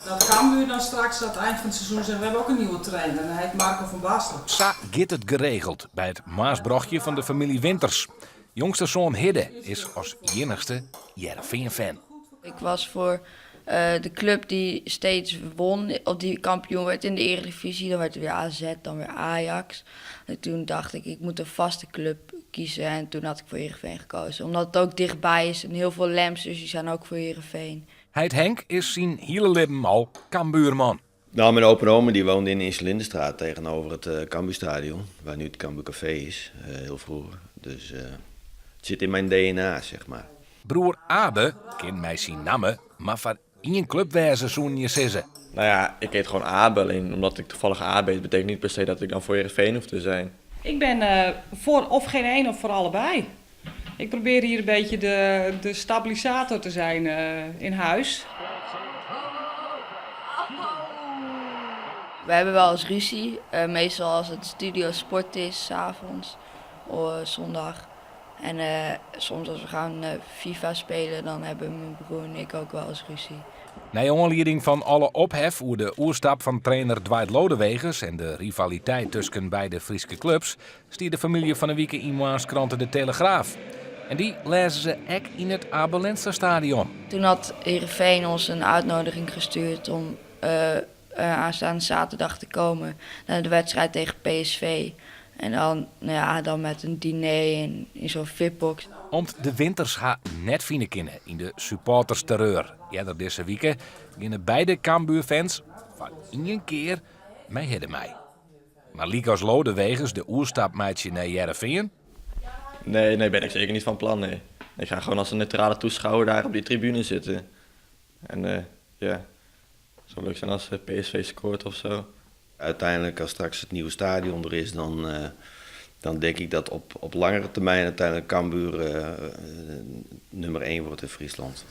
Dat Cambuur dan straks aan het eind van het seizoen zegt, we hebben ook een nieuwe trainer en hij heet Marco van Basten. Sa giet it geregeld by it moarnsbrochje fan de famylje Winters. Jongste soan Hidde is as iennichste Hearrenfean-fan. Ik was voor de club die steeds won, of die kampioen werd in de Eredivisie. Dan werd het weer AZ, dan weer Ajax. En toen dacht ik, ik moet een vaste club kiezen. En toen had ik voor Heerenveen gekozen. Omdat het ook dichtbij is en heel veel Lemsters die zijn ook voor Heerenveen. Heit Henk is syn hiele libben al Cambuurman. Nou, mijn opa en oma die woonden in de Insulindestraat tegenover het Cambuurstadion, waar nu het Cambuur Café is, heel vroeger. Dus het zit in mijn DNA, zeg maar. Broer Abe kin mei syn namme mar foar ien klup wêze, soenen je sizze. Nou ja, ik heet gewoon Abe. Alleen omdat ik toevallig Abe heet, betekent niet per se dat ik dan voor Heerenveen hoef te zijn. Ik ben voor of geen een of voor allebei. Ik probeer hier een beetje de stabilisator te zijn in huis. We hebben wel eens ruzie. Meestal als het studio sport is, 's avonds of zondag. En soms als we gaan FIFA spelen, dan hebben mijn broer en ik ook wel eens ruzie. Nei oanlieding fan alle ophef oer de oerstap fan trainer Dwight Lodeweges en de rivaliteit tusken beide Fryske klups, stie de famylje fan 'e wike yn moarnskrante De Telegraaf. En dy lêze se ek yn it Abe Lenstra Stadion. Toen had Heerenveen ons een uitnodiging gestuurd om aanstaande zaterdag te komen naar de wedstrijd tegen PSV. En dan, nou ja, dan met een diner en in zo'n VIP-box. Om't de Winters har net fine kinne yn de supportersterreur earder dizze wike, geane beide Cambuurfans foar ien kear mei Hidde mei. Mar lykas Lodeweges de oerstap meitsje nei Hearrenfean? Nee, nee, ben ik zeker niet van plan, nee. Ik ga gewoon als een neutrale toeschouwer daar op die tribune zitten. En ja, het zou leuk zijn als PSV scoort of zo. Uiteindelijk, als straks het nieuwe stadion er is, dan denk ik dat op langere termijn uiteindelijk Cambuur nummer 1 wordt in Friesland.